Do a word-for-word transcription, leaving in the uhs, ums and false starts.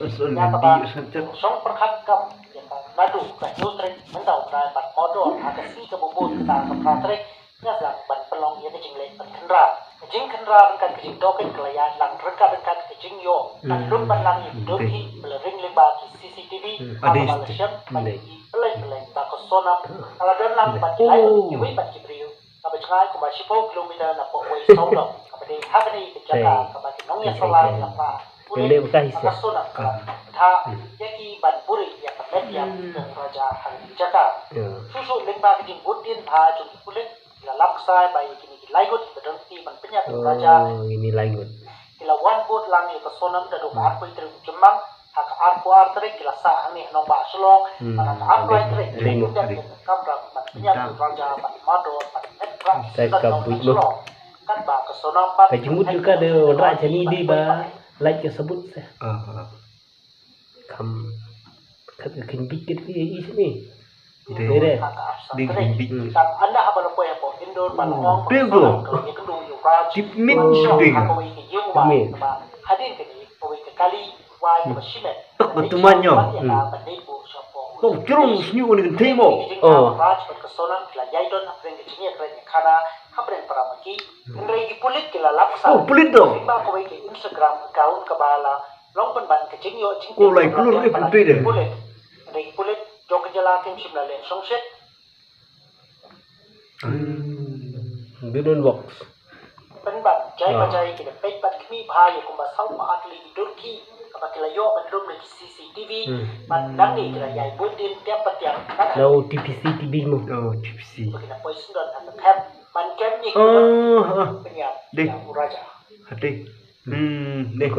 Ïa kaba shong pyrkhat kam ïa ka naduh ka hynñiew tarik mynta u Trai bad mawdor ha ka sngi kaba bud kata ka phra tarik, nga sdang ban pynlong ïa ka jingleh ban khynra. Ka jingkhynra ryngkat ka jingdonkit ka la ïaid lang ryngkat ryngkat ka jingïoh. Kan lum ban lang ïa ki dur ki ba la ring lyngba ki C C T V ha kaba la shem ban ïa ki pyllein pyllein ba ka Sonam ka la don lang bad ki lai ngut kiwei pat ki briew. Kaba jngai kumba shiphew kilometer na poh wei sawdong kaba dei ha kane ka jaka kaba ki nongïasaid la phla. Pule ba ka Sonam ka la tha ïa ki ban buhrieh ïa ka met ïa ka raja ha kane ka jaka. Shuh shuh lyngba ka jingbud dien bha jong ki pulit ki la lap ksai ba ïa kine ki lai ngut kiba don kti ban pynïap ïa ka raja. Ki la wan bud lang ïa ka Sonam naduh ka arphew tarik u Jymmang ha ka arphew ar tarik ki la sah hangne ha nongbah Shillong. Bad ha ka arphew lai tarik ki la dep ïa ka kamram ban pynïap ïa ka raja bad mawdor bad met prah sha nongbah Shillong. Katba ka Sonam pat ka jingmut jong ka da wanrah jani dei ba lait ka sabut se. Kam kat ka kynbit kat ki i sini. Dei dei. Dei kynbit. Tang anda haba la poi hapoh Indore ba la ong ba ka Sonam ka la ïakynduh ïa u Raj. Tip mit dei. Ha kawei ka ïing wai kaba hadien kane kawei ka kali wai kaba shimet. Tok ka tuman ñiaw. Tok jrong sniu ni kynthei mo. Raj bad ka Sonam ki la ïai don hapdeng ka jingïakren ïakhana hapdeng para ma ki. Hynrei ki pulit ki la lap ksai. Oh, pulit dong. Lyngba kawei ka Instagram account kaba la long pynban ka jingïoh jingtip. Ko lai klur ri pulit de. Hynrei ki pulit jong ka jylla kim shym la leh shongshit. Didn't works. Pynban jai ba jai ki da peit bad khmih bha ïa kumba saw phew ar tylli ki dur ki kaba ki la ïoh ban lum na ki C C T V. Bad nangne ki la ïai bud dien tiap ba tiap. Na u T P C T V mo. Oh, T P C. Ba ki na poi syndon ha ka thep ban kem ïa ki ban pynïap ïa u raja. Hati. Hmm, deh.